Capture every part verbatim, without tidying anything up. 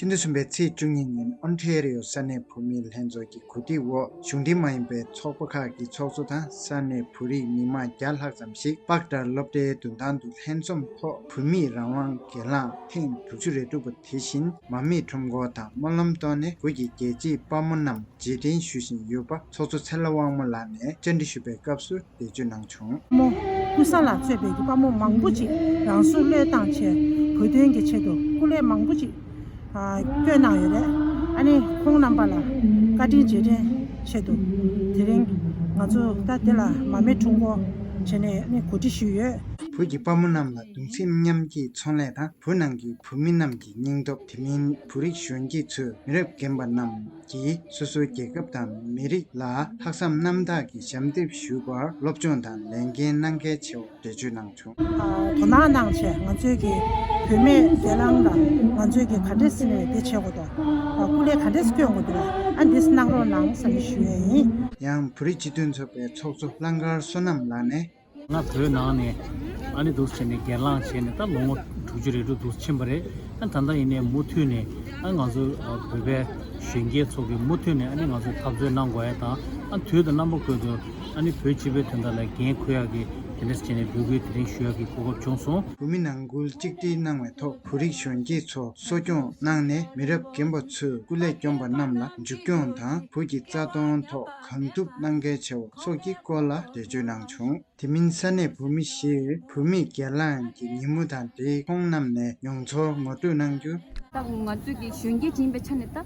ཕྱི་ཟླ་གསུམ་པའི་ཚེས་བཅུ་གཉིས་ཉིན་ཨོན་ཊེ་རི་ཡོ་ས་གནས་བོད་མིའི་ལྷན་ཚོགས་ཀྱི་གོ་སྒྲིག་འོག་གཞུང་འབྲེལ་མ་ཡིན་པའི་ཚོགས་པ་ཁག་གི་ཚོགས་གཙོ་དང་ས་གནས་བོད་རིགས་མི་མང་བརྒྱ་ལྷག་ཙམ་ཞིག་པག་ཏར་སློབ་གྲྭའི་མདུན་ཐང་དུ་ལྷན་འཛོམས་ཐོག་བོད་མིའི་རང་དབང་སྒེར་ལངས་ཐེངས་དྲུག་ཅུ་རེ་དྲུག་པ་དེ་བཞིན་མ་རྨོས་ཁྲོམ་སྐོར་དང་སྨོན་ལམ་བཏོན་ནས་བོད་ཀྱི་རྒྱལ་གཅེས་དཔའ་མོ་རྣམས་རྗེས་དྲན་ཞུ་བཞིན་ཡོད་པ་ཚོགས་གཙོ་ཚེ་ལྷ་དབང་མོ་ལགས་ནས་བཅར་འདྲི་ཞུ་བའི་སྐབས་སུ་འགྲེལ་བརྗོད་གནང་བྱུང་། དཔའ་མོ་ཀུན་བཟང་ལགས་གཙོས་པའི་དཔའ་མོ་མང་པོ་ཅིག་རང་སྲོག་བློས་བཏང་བྱས་བོད་དོན་གྱི་ཆེད་དུ་སྐུ་ལས་མང་པོ་ཅིག་ཨ་བསྐྱོན་གནང་ཡོད་རེད། ཨ་ནི་ཁོང་རྣམ་པ་ལ་བཀའ་དྲིན་རྗེས་དྲན་ཆེད་དུ་དེ་རིང་ང་ཚོ་ད་དེ་ལ་མ་རྨོས་ཁྲོམ་སྐོར་བྱས་ནས་ཨ་ནི་གོ་སྒྲིག་ཞུས་ཡོད། བོད་ཀྱི་དཔའ་མོ་རྣམས་ལ་གདུང་སེམས་མཉམ་སྐྱེད་ཚོང་ལས་དང་བོད་ནང་གི་བོད་མི་རྣམས་ཀྱི་སྙིང་སྟོབས། དེ་མིན་བོད་རིགས་གཞོན་སྐྱེས་ཚོས་མི་རབས་རྒན་པ་རྣམས་ཀྱིས་སོ་སོའི་རྒྱལ་ཁབ་དང་མི་རིགས་ལ་ལྷག་བསམ་རྣམ་དག་གིས་ཞབས་འདེགས་ཞུ་བར་སློབ་སྦྱོང་དང་ལས་འགན་གནང་གལ་ཆེ་བ་འགྲེལ་བརྗོད་གནང་བྱུང་། དོ་སྣང་གནང་བྱས་ང་ཚོའི་གི་བུད་མེད་སྒེར་ལངས་ལ་ང་ཚོའི་གི་ག་འདྲས་སེ་ནས་འདི་བྱེད་དགོས་འདུག་སྐུ་ལས་ག་འདྲས་སེ་སྐྱོན་དགོས་འདུག་ཨ་འདི་གནང་རོགས་གནང་ཟེར་ནས་ཞུ་ཡས་ཡིན། ཡང་བོད་རིགས་སྤྱི་མཐུན་ཚོགས་པའི་ཚོགས་གཙོ་ལྷང་དཀར་བསོད་ནམས་ལགས་ནས། ང་བོད་ནང་ནས་ཨ་ནི་འདུག་བྱས་ནས་སྒེར་ལངས་བྱས་ནས་ད་ལོ་ངོ་དྲུག་ཅུ་རེ་དྲུག་འདུག་ཕྱིན་པ་རེད། ཨ་ད་ལྟ་ཡིན་ནའི་མུ་མཐུད་ནས་ཨ་ང་ཚོ་བོད་པའི་གཞོན་སྐྱེས་ཚོ་གིས་མུ་མཐུད་ནས་ཨ་ནི་ང་ཚོ་འཐབ་རྩོད་གནང་དགོས་ཡ་དང་ཨ་དུས་དང་རྣམ་པ་ཀུན་ཏུ་ཨ་ནི་བོད་སྤྱི་པའི་དོན་དག་ལ་འགན་འཁུར་ཡག་གི་དེ་འདྲ་བྱས་ནས་འབོད་སྐུལ་དེ་རིང་ཞུ་ཡག་གི་གོ་སྐབས་བྱུང་སོང་། བོད་མི་ནང་ཁུལ་གཅིག་སྒྲིལ་གནང་བའི་ཐོག་བོད་རིགས་གཞོན་སྐྱེས་ཚོ་གསོ་སྐྱོང་གནང་ནས་མི་རབས་རྒན་པ་ཚོས་སྐུ་ལས་བསྐྱོན་པ་རྣམས་ལ་མཇུག་སྐྱོང་དང་བོད་ཀྱི་རྩ་དོན་ཐོག་གང་ཐུབ་གནང་གལ་ཆེ་བ་སོགས་ཀྱི་སྐོར་ལ་འགྲེལ་བརྗོད་གནང་བྱུང་། དེ་མིན་ས་གནས་བོད་མི་བཞིས་བོད་མིའི་སྒེར་ལངས་ཀྱི་ཉིན་མོ་དང་འབྲེལ་ཁོང་རྣམས་ནས་མྱོང་ཚོར་ངོ་སྤྲོད་གནང་རྒྱུ། ད་ང་ཚོས་ཀྱི་གཞོན་སྐྱེས་ཡིན་པའི་ཆ་ནས་ད་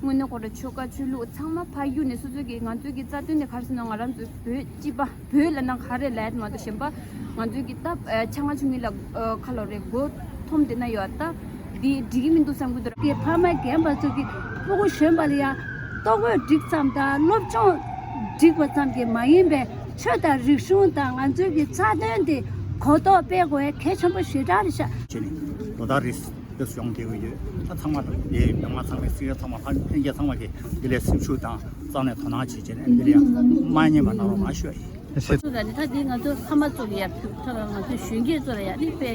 དངོས་གནས་ཁོ་ར་ཆོལ་ཁ་ཆོས་ལུགས་ཚང་མ་ཕར་གཡུགས་ནས་སོ་སོ་གི་ང་ཚོས་ཀྱི་རྩ་དོན་དེ་ག་རེ་ཟེར་ན་ང་རང་ཚོ་བོད་སྤྱི་པ་བོད་ལབ་ན་ག་རེ་ལབ་ཡ་དེ་མ་གཏོགས་གཞན་པ་ང་ཚོས་ཀྱི་ད་ཆ་ང་ཆུང་ངུ་ལ་ཁ་ལོ་རེ་མགོ་འཐོམ་བསྡད་ན་ཡོད་ད་འདི་འགྲིག་གི་མི་འདུག་བསམ་གི་འདུག་གི་ཕ་མ་རྒན་པ་ཚོ་གི་སྤུ་གུ་གཞོན་པ་ལ་ཡ་ལྟོ་གོས་འགྲིག་ཙམ་དང་སློབ་སྦྱོང་འགྲིག་པ་ཙམ་གྱིས་མ་ཡིན་པའི་ཆོས་དང་རིག་གཞུང་དང་ང་ཚོའི་གི་རྩ་དོན་དེ་གོ་རྟོགས་སྤེལ་དགོས་གལ་ཆེན་པོ་ཞེ་དྲག་རེད་ཤག་བྱས་ནས་ལོ་ལྟར་རེས་དེ་སུ་ཡོང་བསྡད་ཀྱི་ཡོད། ད་ཚང་མ་དང་འདིའི་མི་མང་ཚང་མས་སེར་སྐྱ་ཚང་མ་ལྷན་ལྷན་རྒྱས་ཚང་མ་གིས་འདི་ལ་སེམས་ཤུགས་དང་རྩ་ནས་དོ་སྣང་བྱེད་བྱས་ནས་འདི་ལ་ཡང་མ་ཉན་པ་གནང་རོགས་གནང་ཞུ་ཡ་ཡིན། ད་ནི་ད་འདི་ང་ཚོ་ཕ་མ་ཚོ་ལ་ཡ་ཕུལ་ཐོག་ང་ཚོ་གཞོན་སྐྱེས་ཚོ་ལ་ཡ་ནི་དཔེ་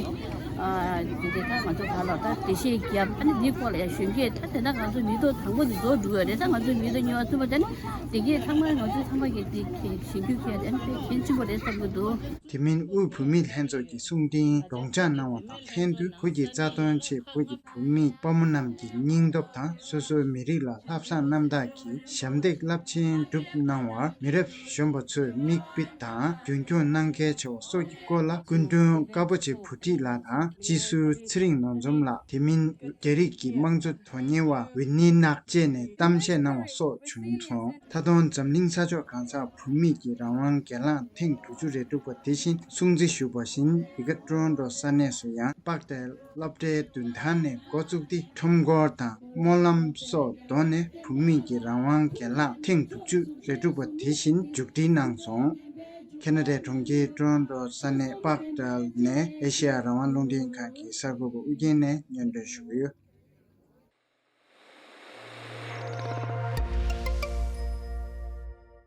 འདི་འདི་ད་ང་ཚོ་ག་ལ་ད་འགྲེལ་བཤད་རྒྱབ་ཨ་ནི་འདིའི་སྐོར་ལ་ཡ་གཞོན་སྐྱེས་ད་དེ་ད་ང་ཚོ་མི་ཐོག་དང་པོ་འདི་རྫོགས་འགྲོ་གི་རེད། ད་ང་ཚོ་མི་ཐོག་ཉོ་བ་ཐུབ་པ་ད་ནི་འདི་གས་ཚང་མ་ང་ཚོ་ཚང་མ་གི་འདི་གལ་གཞན་རྒྱུ་གལ་ཨ་ནི་དཔེ་གལ་ཆེན་པོ་རེད་བསམ་གི་འདུག་དེ་མིན་དབུས་བོད་མིའི་ལྷན་ཚོགས་ཀྱི་གསུང་འཕྲིན་སྒྲོག་སྦྱང་གནང་བ་དང་ལྷན་དུ་བོད་ཀྱི་རྩ་དོན་ཆེད་བོད་ཀྱི་བོད་མི་དཔའ་མོ་རྣམས་ཀྱི་སྙིང་སྟོབས་དང་སོ་སོའི་མི་རིགས་ལ་ལྷག་བསམ་རྣམ་དག་གིས་ཞབས་འདེགས་རླབས་ཆེན་བསྒྲུབས་གནང་བར་མི་རབས་གཞོན་པ་ཚོས་མིག་དཔེ་དང་རྒྱུན་འཁྱོངས་གནང་གལ་ཆེ་བ་སོགས་ཀྱི་སྐོར་ལ་སྐུ་མགྲོན་དཀར་པོ་ཆེ་བུ་ཁྲིད་ལགས་དང་སྤྱི་ཟུར་ཚེ་རིང་ནོར་འཛོམས་ལགས། དེ་མིན་རྒྱ་རིགས་ཀྱི་དམངས་གཙོ་དོན་གཉེར་བ་ཝི་ནི་ནག་བཅས་ནས་གཏམ་བཤད་གནང་བ་སོགས་བྱུང་སོང་། མཐའ་དོན་འཛམ་གླིང་ས་ཕྱོགས་གང་སར་བོད་མི་གི་རང་དབང་སྒེར་ལངས་ཐེངས་དྲུག་ཅུ་རེ་དྲུག་པ་དེ་བཞིན་སྲུང་བརྩི་ཞུ་བ་བཞིན་འདི་ག་ཀྲོ་རོན་ཀྲོ་ས་གནས་སུ་ཡང་པག་ཏེལ་སློབ་གྲྭའི་མདུན་ཐང་ནས་འགོ་བཙུགས་ཏེ་ཁྲོམ་སྐོར་དང་སྨོན་ལམ་སོགས་དོན་ནས་བོད་མི་གི་རང་དབང་སྒེར་ལངས་ཐེངས་དྲུག་ཅུ་རེ་དྲུག་པ་དེ་བཞིན་མཇུག་སྒྲིལ་གནང་སོང་། ཁེ་ན་ཌའི་གྲོང་ཁྱེར་ཀྲོ་རོན་ཀྲོ་ས་གནས་པག་ཏེལ་ནས་ཨེ་ཤེ་ཡ་རང་དབང་རླུང་འཕྲིན་ཁང་གི་གསར་འགོད་པ་ཨུ་རྒྱན་ནས་སྙན་སྒྲོན་ཞུ་གི་ཡོད།